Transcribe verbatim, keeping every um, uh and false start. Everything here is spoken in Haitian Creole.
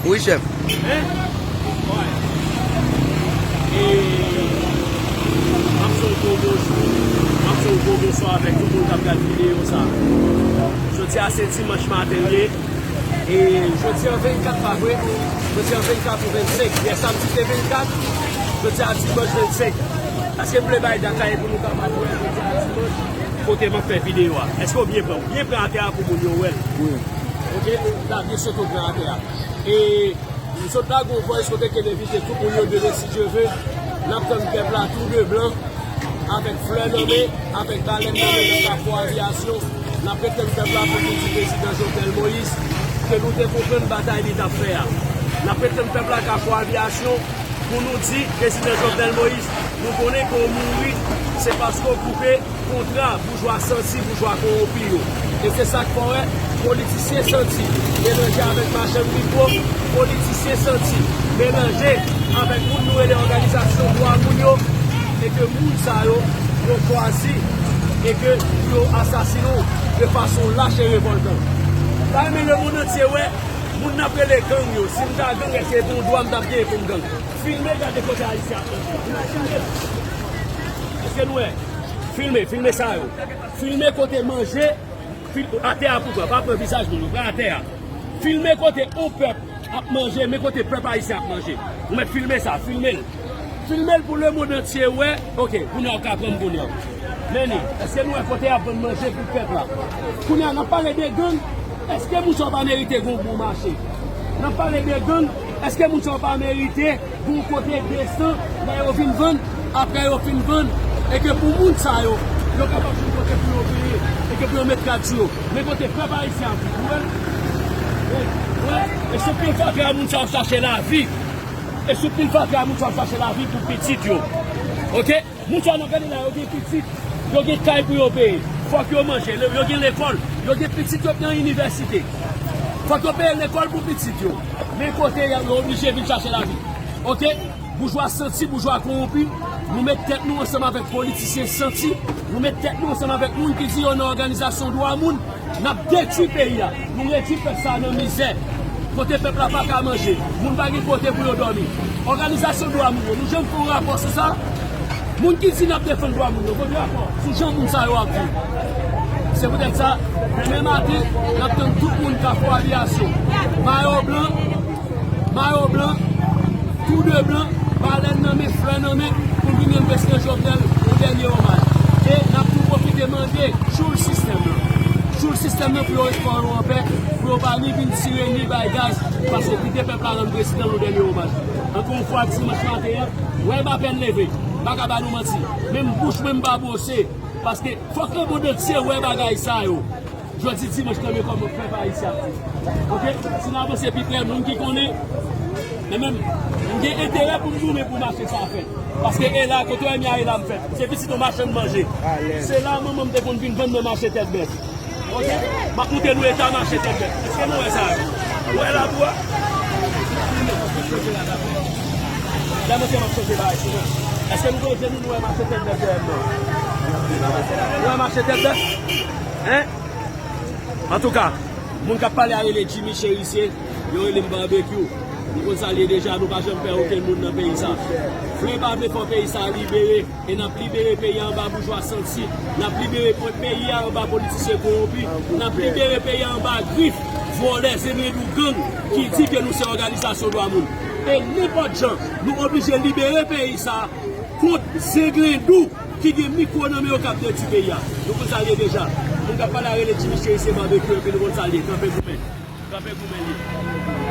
Wi, chèf. Hein? Wi. E m ap fè yon gwo bonjou, m ap fè yon gwo bonswa avèk tout moun k ap gade videyo sa. Jodi a se dimanch maten l ye. E jodi an vennkat, pa vre? Jodi an vennkat ou vennsenk. Yè samdi te vennkat, jodi a dimanch vennsenk. Èske m vle bay dat la pou nou kapab wè jodi a dimanch kote m ap fè videyo a? Èske w byen pran? Byen pran atè a pou moun yo wè l. Wi. Ok, la byen sot ou pran atè a. E m sot la gon voice kote ke m envite tout moun yo demen si Dye ve. N ap tann pèp la tou de blan, avèk flè nan men, avèk balèn nan men nan Kafou Aviyasyon. N ap ret tann pèp la pou nou di prezidan Jovenel Moïse ke nou te konprann batay li t ap fè a. N ap ret tann pèp la Kafou Aviyasyon pou nou di prezidan Jovenel Moïse, nou konnen ke w mouri, se paske w koupe kontra boujwa santi, boujwa kowonpi yo. E se sa k fè w wè politisyen santi melanje avèk machann mikwo, politisyen santi melanje avèk moun nou rele òganizasyon dwa moun yo, e ke moun sa yo, yo chwazi e ke yo asasinen w de fason lach e revòltan. M ta renmen lemonn antye wè moun n ap rele gang yo. Si m ta gang, èske se yon dwa m t ap genyen pou m gang? Filme, gade kote Ayisyen ap manje. Filme. Èske nou wè? Filme, filme sa yo. Filme kote manje, fil-, atè a pou pran, pa pran vizaj moun, pran atè a. Filme kote yon pèp ap manje, men kote pèp ayisyen ap manje. Ou mèt filme sa, filme l. Filme l pou lemonn antye wè. Ok, kounye a w ka pran m kounye a. Men li, èske nou wè kote y ap vann manje pou pèp la? Kounye a, n ap pale de gang, èske moun sa yo pa merite gon bon mache? N ap pale de gang, èske moun sa yo pa merite gon kote desan lè yo vin vann, apre yo fin vann, e ke pou moun sa yo, yo kapab jwenn kote pou yo peye, e ke pou yo met rad sou yo? Men kote pèp ayisyen ap viv, ou wè l? Ou wè? E sou pil fatra moun sa yo ap chache lavi. E sou pil fatra moun sa yo ap chache lavi pou pitit yo. Ok? Moun sa yo n ap gade la, yo gen pitit, yo gen kay pou yo peye. Fòk yo manje, yo gen lekòl, yo gen pitit yo nan inivèsite. Fòk yo peye lekòl pou pitit yo. Men kote yo, yo oblije vin chache lavi. Ok? Boujwa santi, boujwa kowonpi, nou met tèt nou ansanm avèk politisyen santi, nou met tèt nou ansanm avèk moun ki di yo nan òganizasyon dwa moun, n ap detwi peyi a, nou retwi pèp sa a nan mizè. Kote pèp la pa ka manje, moun pa gen kote pou yo dòmi. Òganizasyon dwa moun yo, nou janm fè yon rapò sou sa? Moun ki di n ap defann dwa moun yo, voye rapò sou jan moun sa yo ap viv. Se poutèt sa, demen maten, n ap tann tout moun Kafou Aviyasyon, mayo blan, mayo blan, tou de blan, balèn nan men, flè nan men, pou n vin rann prezidan Jovenel yon dènye omaj. E n ap tou pwofite mande tchoul sistèm nan. Tchoul sistèm nan pou yo ret kò yo anpè, pou yo pa ni vin tire ni bay gaz, paske kite pèp la rann prezidan l yon dènye omaj. Ankò yon fwa, dimanch maten an, wè m apèn leve, m pa ka ba nou manti. Menm bouch mwen m pa bwose, paske fòk lemonn antye wè bagay sa yo. Jodi dimanch nan men kòman pèp ayisyen ap viv. Ok? Si n avanse pi prè, moun ki konnen, men menm, m gen enterè pou m goumen pou mache sa fèt. Paske e la, kote w wè m ye a, e la m fèt. Se pitit yon machann manje. Se la manman m te konn vin vann nan mache Tèt Bèf. Ok? M ap montre nou eta mache Tèt Bèf. Èske nou wè sa? Ou wè labou a? Lè m montre m ap chanje bagay sou mwen. Èske nou konn nou wè mache Tèt Bèf dèyè m nan? Ou wè mache Tèt Bèf? Hein? Antouka, moun k ap pale a rele Jimmy Chérisier, yo rele m Babekyou. Nou konn sa l ye deja, nou pa janm pè okenn moun nan peyi sa. Flè pa vle fè peyi sa libere, e n ap libere peyi a anba boujwa santi, n ap libere pe-, peyi a anba politisyen kowonpi, n ap libere peyi a anba grif vòlè, zenglendou, gang ki di ke nou se òganizasyon dwa moun. E nenpòt jan, nou oblije libere peyi sa kont zenglendou ki gen mikwo nan men yo k ap detwi peyi a. Nou konn sa l ye deja. Moun k ap pale a rele Jimmy Chérisier Babekyou, epi nou konn sa l ye. Kanpe goumen. Kanpe goumen li.